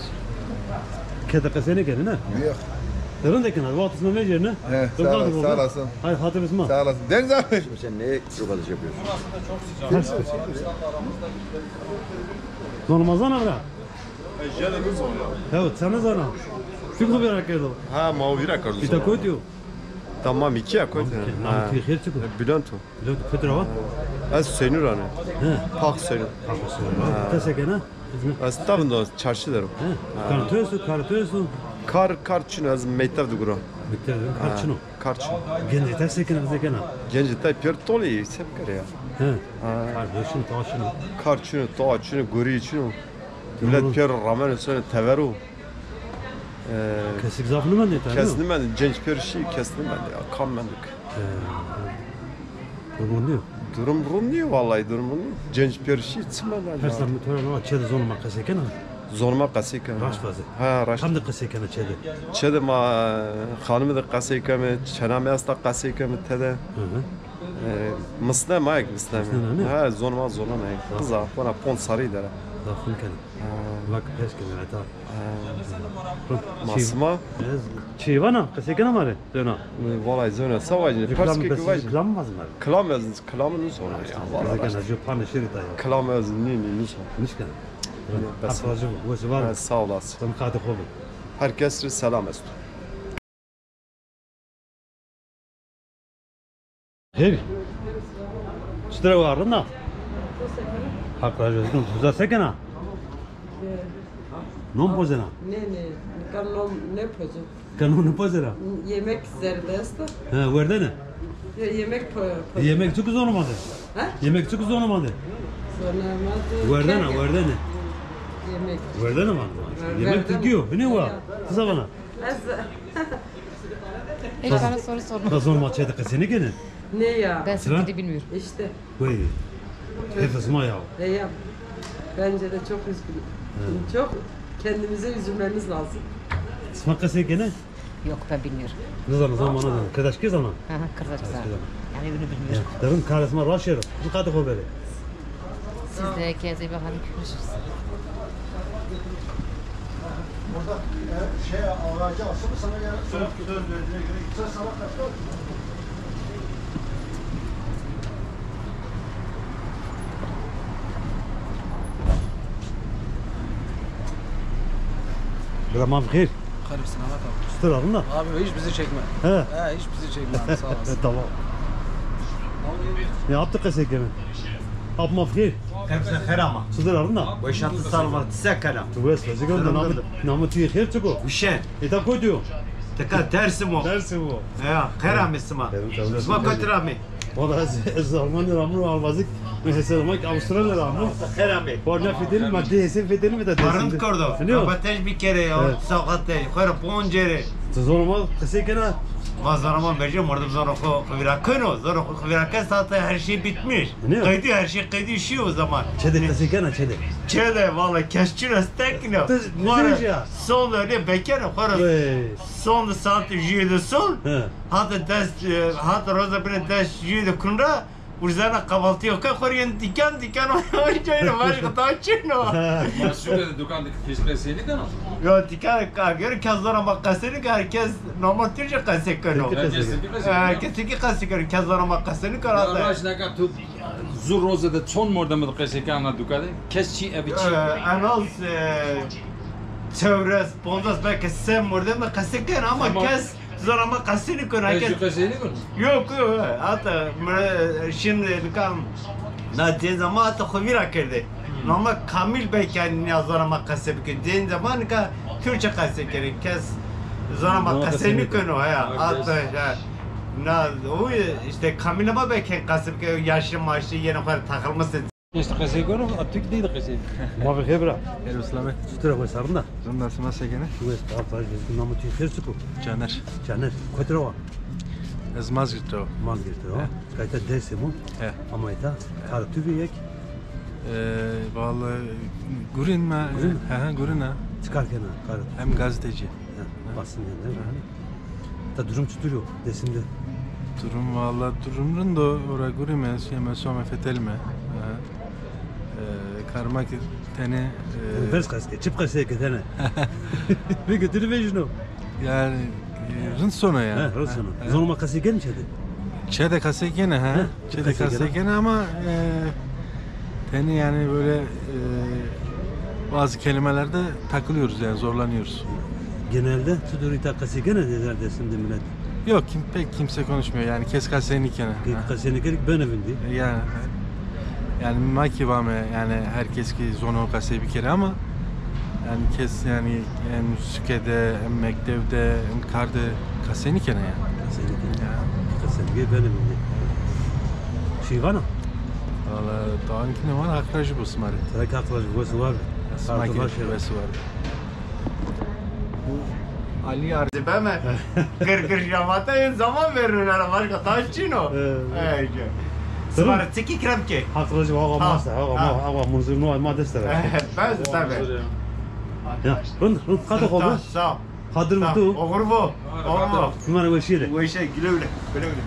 Kete qesey nêkenê, ne? Yok. Rind kena, wextê sima vejêrne. He, sağ olasın, sağ olasın. Hay, hatırê sima. Sağ olasın. Deniz abi. Şimdi sen ne çok alış yapıyorsun? Ters. Normal zana bira. Evet, sen ne zana? Fik xo vîra kerdo. Ha, ma vîra kerdo. Îta kotî yo? Tamam, îta kotî. Namê to xêr çik o? Bülent o. Lo, tu kotî ra wa? Ez Hüseyinû ra ne. He. Pak Hüseyinû. Pak Hüseyinû. Ha. Ti se kena? Ez tavndo çarşî der o. He. Kar to esto, kar to esto? Kar, kar çin o, ez mektev de guro. Mektev de kar çin o. Kar çin o. Gencê te se kena, qisey kena? Gencê te pêro tol ê, se bikerê ya. He. Ha. Kar do çin o, toa çin o. Kar çin o, toa çin o, gorî çin o. Millet pêro rameno, sono tever o. E, kesik zaf nimendê te, kes nimendê, cenc pêro şî, kes nimendê ya, kam mendo ke? He. Durum rind nîyo? Durum rind nîyo, vallahi durum rind nîyo. Cenc pêro şî, çi mendo ya? Her zaman to ra no çê de zonê ma qesey kena? Zonê ma qesey kena. Raşt vazê. Ha, raşt. Kam de qesey kena çê de? Çê de ma, e, xanimî de qesey keme, çena mi esta qesey keme tede. Hı hı. E, misne ma yek misne mi. Misne ne? Ha, zonê ma zonê ma yek. Qiza, xona ponc serrî der a. Zaf rind kena. Ha. Vak pers kena eta. Ha. Ma sima? Ez çi vana? Qesey kena ma rê? Zona. Vallahi zona. Se vajîne? Pers ke vajîne. Kilam vazme. Kilam ez, kilam nizona ya. Vallahi. Zona, jo pane şirî ta ya. Kilam ez nî, nî, nizona. Nişkena. Bes. Haq razî bo. Wes û war bo. Ha, sağ olasın. Sen qatê xo bi. Herkes rê selam esto. Hêrî. Çitur a, rind a? Haq razî bo. Uza se kena? Nom pozena? Nê, nê. Nika nom nêpozo. Nika nom nêpozena? Yemek zerrî de esta. Ha, werdene? Ya, yemek po-, po-, yemek çik zonê ma de? Ha? Yemek çik zonê ma de? Zonê ma de. Werdene, werdene. Yemek. Werdene ma. Yemek Tirkî yo. Binê wa. Ti se vana? Ez Hiç bana soru sorma. Ta zonê ma çê de qesey nêkenê? Ne ya? Ben Tirkçe de bilmiyorum. İşte. Wey. Hep sima ya. E ya. Bence de çok üzgünüm. Çok kendimize üzülmemiz lazım. Sima qesey kenê? Yok, ben bilmiyorum. Nizana, zana, nizana. Kırdaşkî zana? Hı hı, Kırdaşkî zana. Kırdaşkî zana. Yani bunu bilmiyorum. Ya, derin kar sima raşt şêro. Qatê xo berê. Siz de herkese bakalım, görüşürüz. Burada, e, şey, ağacı asılı sana göre söz, söz verdiğine göre gitse sana kaçar. Bira, ma bi xêr. Xêr, selamet abi. Çitur a, rind a? Abi hiç bizi çekme. He. He, hiç bizi çekme abi, sağ olasın. Tamam. Ya, ap ti qesey keme. Ap, ma bi xêr. Xêr, sen xêr ama. Çitur a, rind a? Weşan ti sar var, ti se kena? Wes, wes, namê, namê tu yê xêr çik o? Huşen. Îta kotî yo? Tika Dersim o. Dersim o. Ya, xêr amê sima. Sima kotî ra amê? Valla ez, ez Almanya ra amû, Alvazik, mesela ma ki Avustralya ra amû. Xêr amê. Por ne fedeli, ma dê hesê fedeli mi de. Rind kerdo. Röportaj bikerê, o saxate, xora poncere. Ti zonê ma qesey kena? Ma zonê ma mecbur, merdim zonê xo, xo vîra keno, zonê xo, xo vîra ke, zaten her şey bitmiş. Ne? Qeydî, her şey qeydî şî o zaman. Çê de qesey kena, çê de? Çê de, valla kes çi restek ne. Ti, xora, ne ya? Son de ne bekene, xora. Wey. Son de saat jû de son. He. Hata des, e, hata roza bine des jû de kunda, urzena kahvaltı yok. Xora yên dükkan, dükkan o, o çayını var, daha çin o. Ma suke de dükkan de kes qesey nêkena? Ya dükkan ka, gör kes zona ma qesey nêkena, herkes normal Türkçe qesey keno. Herkes Türkçe qesey keno. Herkes Türkçe qesey keno, kes zona ma qesey nêkena. Ya raşt neka tu zu roze de çond mordem de qesey kena dükkan de? Kes çi, ebi çi? E, en az, e, çewres, pondas, belki se mordem de qesey kena ama kes zona ma qesey nêkeno. Kes qesey nêkeno? Yok, yok. Hata mire, şimdi nika na cênza ma hata xo vîra kerdê. Hmm. Normal kamil belki, yanî, nîya zona ma qesey bikê. Cênza ma nika Türkçe qesey kerê. Kes zona ma qesey nêkeno, heya. Hata, ya. Na, o işte kamil ma belki qesey bikê, yaşlı maşlı yeno xo ra takılmışsın. Kes qesey keno, a Türk değil qesey. Ma bi xêr bira. Xêr û selamet. Çitur a, wes a, rind a? Rind a, sima se kenê? Wes a, namê tu yê xêr çik o? Caner. Caner. Kotî ra wa? Ez Mazgirt ra wa. Mazgirt ra wa. He. Qayta Dêrsim o? He. Ama îta kar tu bî yek? E, vallahi gurîn ma. Gurîn? He, he, gurîn a. Çi kar kena? Kar. Hem gazeteci. He, basın yani, değil mi? Hı hı. Ta durum çitur o Dêrsim de? Durum, valla durum rind o, ora gurîme, şîyeme, some, fetelîme. Ha. E, karmak tenê, e, tenê pers qesey ke, çi qesey ke tenê? Bike tu rê vejîno. Yani, e, rind sono ya. Ha, rind sono. Ha. Zonê ma qesey kenê çê de? Çê de qesey kenê, ha. Ha. Çê de qesey kenê ama, e, tenê yani böyle, e, bazı kelimelerde takılıyoruz yani, zorlanıyoruz. Genelde tu durî ta qesey kenê de, Dêrsim de millet? Yok, kim, pek kimse konuşmuyor yani, kes qesey nêkenê. Kes qesey nêkenê, beno vindî. Yani. Yanî ma kî vame, yanî her kes kî zono qesey bikerê ama yanî kes yanî en suke de, en mektev de, en kar de qesey nîkena yanî. Qesey nîkena. Ya. Qesey nîkena, benê bindî. Çî vana? Valla, tawa nîkena vana, Haq rajî bo sima rê. Tera kî Haq rajî bo, wes û war be. Sima kî wes û war be. Ali Ar- Beme. Kir kir şamata en zaman verin ara, başka taş çin o. Evet. Eke. Sima rê çikî kerem ke. Haq rajî bo, awa masa, awa ma, awa Munzur no, ma dest ver. Bes tabi. Ya, rind, rind, qata xo be. Sağ ol. Qadir mi tu? Oxir bo. Oxir bo. Numara weşîye de. Weşe, güle güle. Güle güle.